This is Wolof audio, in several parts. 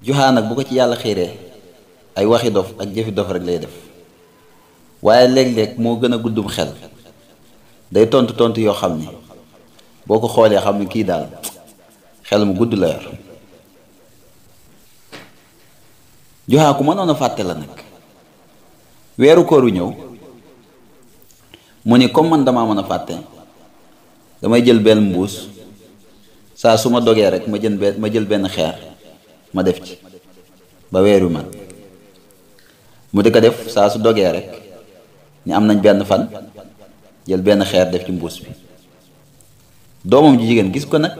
Juhaa nag bu ko ci yàlla xiiree ay waxi dof ak jëfi dof rek lay def waaye léeg-léeg moo gën a guddum xel day tontu tontu yoo xam ni boo ko xoolee xam ni kii daal xel mu gudd la yor. Juhaa ku mënoon a fàtte la nag weeru koor wi ñëw mu ni comme man damaa mën a fàtte damay jël benn mbuus saa su ma dogee rek ma jël benn xeer ma def ci ba weer wi man mu di ko def saa su dogee rek ni am nañ benn fan jël benn xeer def ci mbuus bi. doomam ji jigéen gis ko nag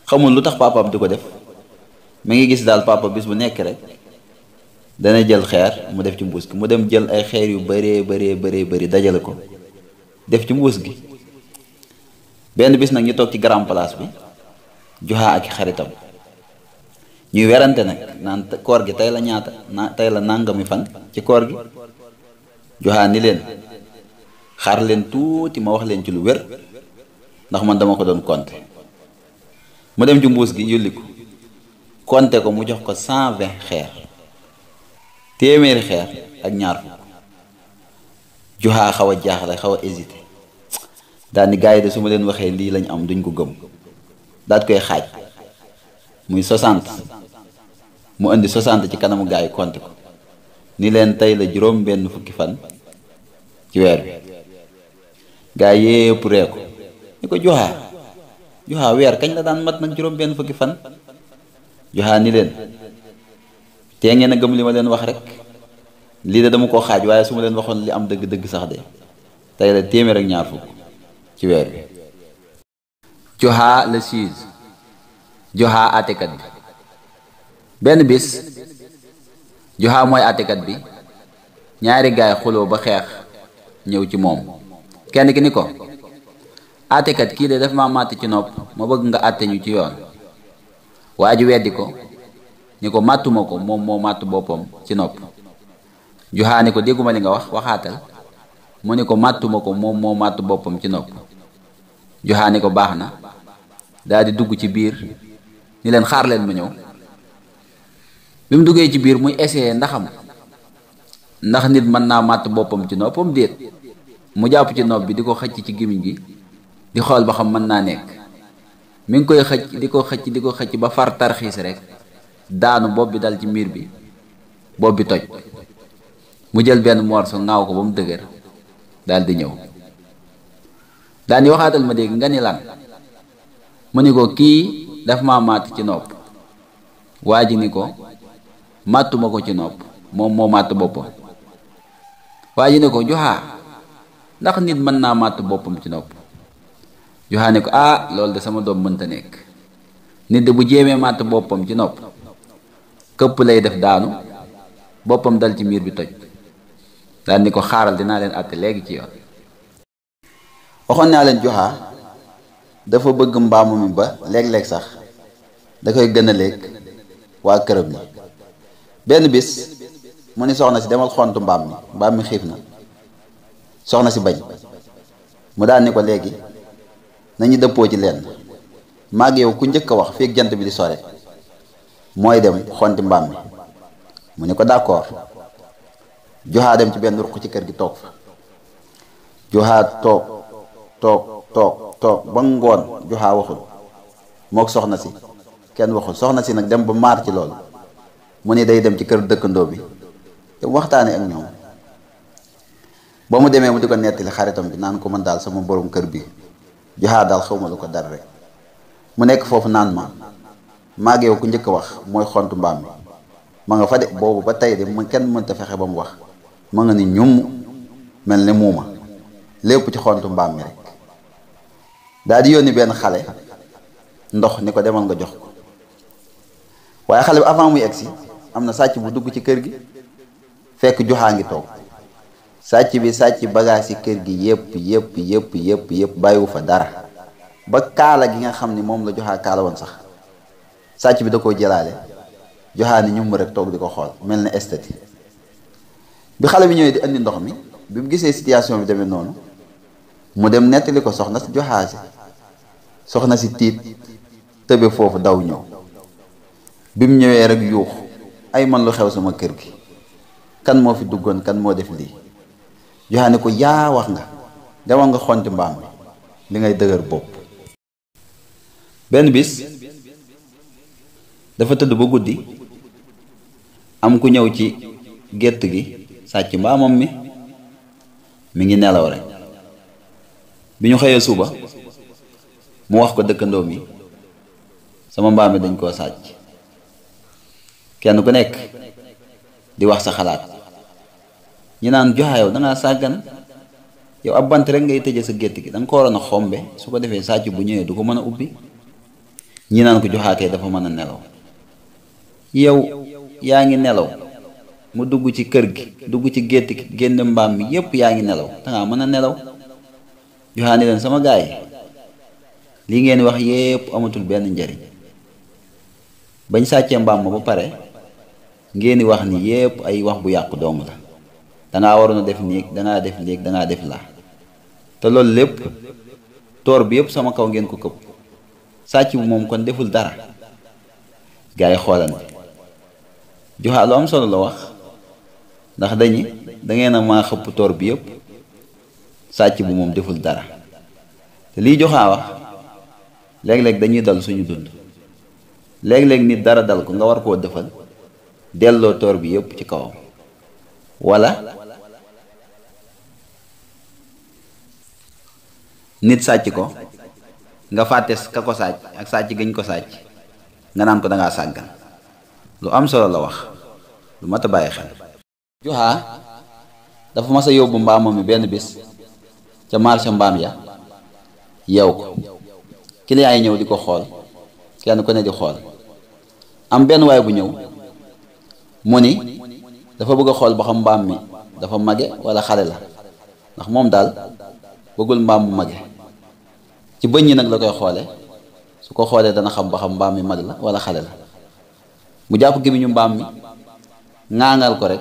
xamul lu tax papaam di ko def mi ngi gis daal papa bis bu nekk rek dana jël xeer mu def ci mbuus gi mu dem jël ay xeer yu bëree dajale ko def ci mbuus gi. benn bis nag ñu toog ci grand place bi Juhaa ak xaritam ñuy werante nag naan koor gi tey la ñaata tey la nàngami fan ci koor gi. Juhaa ni leen xaar leen tuuti ma wax leen ci lu wér ndax man dama ko doon compter. mu dem ci mbuus gi yulli ko compter ko mu jox ko 120 xeer téeméeri xeer ak ñaar fukk. Juhaa xaw a jaaxle xaw a hésité daal ni gars yi de su ma leen waxee lii lañ am duñ ko gëm daal koy xaaj muy 60 mu indi 60 ci kanamu gars yi compter ko ni leen tey la juróom benn fukki fan ci weer bi. gars yépp ree ko ni ko Juhaa weer kañ la daan mat nag juróom benn fukki fan. Juhaa ni leen tee ngeen a gëm li ma leen wax rek lii de dama koo xaaj waaye su ma leen waxoon li am dëgg-dëgg sax de tey la téeméer ak ñaar fukk ci weer bi. Juhaa le juge. Juhaa àttekat bi. benn bis Juhaa mooy àttekat bi ñaari gaay xuloo ba xeex ñëw ci moom. kenn ki ni ko àttekat kii de daf ma màtt ci nopp ma bëgg nga àtte ñu ci yoon. waa ji weddi ko ni ko màttuma ko moom moo màtt boppam ci nopp. Juhaa ni ko dégguma li nga wax waxaatal. mu ni ko màttuma ko moom moo màtt boppam ci nopp. Juhaa ni ko baax na daal di dugg ci biir ni leen xaar leen ma ñëw. bi mu duggee ci biir muy essayé ndax nit mën naa màtt boppam ci noppam déet mu jàpp ci nopp bi di ko xëcc ci gémmiñ gi di xool ba xam mën naa nekk. mi ngi koy xëcc di ko xëcc ba far tarxiis rek daanu bopp bi dal ci miir bi bopp bi toj. mu jël benn morso ngaaw ko ba mu dëgër daal di ñëw daal di waxaatal ma dégg nga ni lan. mu ni ko kii daf ma màtt ci nopp. waa ji ni ko màttuma ko ci nopp moom moo màtt boppam. waa ji ni ko Juhaa ndax nit mën naa màtt boppam ci nopp. Juhaa ni ko loolu de sama doom mënta nekk. nit de bu jéemee màtt boppam ci nopp këpp lay def daanu boppam dal ci miir bi toj. daal ni ko xaaral dinaa leen àtte léegi ci yoon. waxoon naa leen Juhaa dafa bëgg mbaamu mi ba léeg-léeg sax da koy gën a léeg waa këram ni. benn bis mu ni soxna si demal xontu mbaam mi xiif na. soxna si bañ mu daal ni ko léegi nañu dëppoo ci lenn maag yow ku njëkk a wax fii jant bi di sore mooy dem xonti mbaam mi. mu ni ko d'accord. Juhaa dem ci benn ruq ci kër gi toog fa. Juhaa toog ba ngoon Juhaa waxul mook soxna si kenn waxul. soxna si nag dem ba maar ci loolu mu ni day dem ci kër dëkkandoo bi te waxtaane ak ñoom. ba mu demee mu di ko nettali xaritam bi naan ko man daal sama borom kër bi Juhaa daal xawma lu ko dara rek mu nekk foofu naan maag yow ku njëkk a wax mooy xontu mbaam mi ma nga fa de boobu ba tey de kenn mënta fexe ba mu wax ma nga ni ñum mel ne muuma lépp ci xontu mbaam mi rek. daal di yónni benn xale ndox ni ko demal nga jox ko. waaye xale bi avant muy egsi am na sàcc bu dugg ci kër gi fekk Juhaa ngi toog. sàcc bi sàcc bagaas yi kër gi yépp bàyyiwu fa dara ba kaala gi nga xam ni moom la Juhaa kaala woon sax sàcc bi da koo jëlaale. Juhaa ni ñum rek toog di ko xool mel ne estati. bi xale bi ñëwee di andi ndox mi bi mu gisee situation bi demee noonu mu dem nettali ko soxna si Juhaa si. soxna si tiit tëbe foofu daw ñëw bi mu ñëwee rek yuux ay man lu xew sama kër gi, kan moo fi duggoon, kan moo def lii. Juha ne ko yaa wax nga, demal nga xonti mbaam mi li ngay dëgër bopp. benn bis dafa tëdd ba guddi am ku ñëw ci gétt gi sàcc mbaamam mi ngi nelaw rek. bi ñu xëyee suba mu wax ko dëkkandoo mi, sama mbaam mi dañ koo sàcc. kenn ku nekk di wax sa xalaat. ñi naan Juha yow dangaa sàggan, yow ab bant rek ngay tëje sa gétt gi, danga ko waroon a xombe, su ko defee sàcc bu ñëwee du ko mën a ubbi. ñi naan ko Juha kay dafa mën a nelaw. yow yaa ngi nelaw mu dugg ci kër gi, dugg ci gétt gi, génn mbaam mi yépp yaa ngi nelaw, dangaa mën a nelaw. Juha ni leen sama gaay lii ngeen wax yépp amatul benn njariñ. bañ sàccee mbaam ma ba pare ngeen di wax ni yépp ay wax bu yàqu dong la, dangaa waroon a def nii, dangaa def léegi, dangaa def laa, te loolu lépp toor bi yépp sama kaw ngeen ko këpp. sàcc bu moom kon deful dara. gaa yi xoolante. Juha lu am solo la wax, ndax dangeen a maa xëpp toor bi yépp, sàcc bu moom deful dara. te lii Juha wax léeg-léeg dañuy dal suñu dund. léeg-léeg nit dara dal ko nga war koo defal delloo toor bi yépp ci kawam, wala nit sàcc ko nga fàtte ka ko sàcc ak sàcc gañ ko sàcc, nga naan ko dangaa sàggan. lu am solo la wax, lu mat a bàyyi xel. Juha dafa mas a yóbbu mbaamam mi benn bis ca marché mbaam ya, yeew ko. client yi ñëw di ko xool, kenn ku ne di xool. am benn waay bu ñëw mu ni dafa bëgg a xool ba xam mbaam mi dafa mage wala xale la, ndax moom daal bëggul mbaam mu mage. ci bëñ ñi nag la koy xoole, su ko xoolee dana xam ba xam mbaam mi mag la wala xale la. mu jàpp gémmiñu mbaam mi ŋaaŋal ko rek,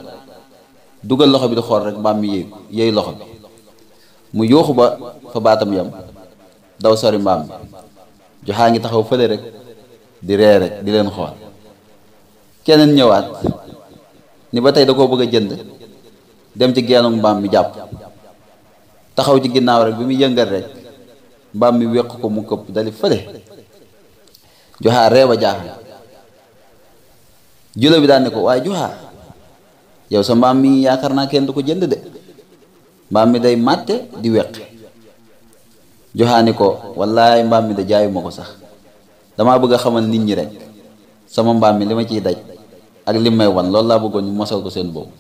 dugal loxo bi di xool rek mbaam mi yéey loxo bi. mu yuuxu ba fa baatam yam, daw sori mbaam mi. Juha ngi taxaw fële rek di ree rek di leen xool. keneen ñëwaat ni ba tey da koo bëgg a jënd, dem ci geenu mbaam mi jàpp, taxaw ci ginnaaw rek bi muy yëngal rek mbaam mi wéq ko mu këpp dali fële. Juha ree ba jaaxal. julo bi daan ne ko waaye Juha yow sa mbaam mi yaakaar naa kenn du ko jënd de, mbaam mi day màtte di weq. Juha ni ko wallaay mbaam mi da jaayuma ko sax, damaa bëgg a xamal nit ñi rek sama mbaam mi li ma ciy daj ak li may wan, loolu laa bëggoon ñu mosal ko seen boobu.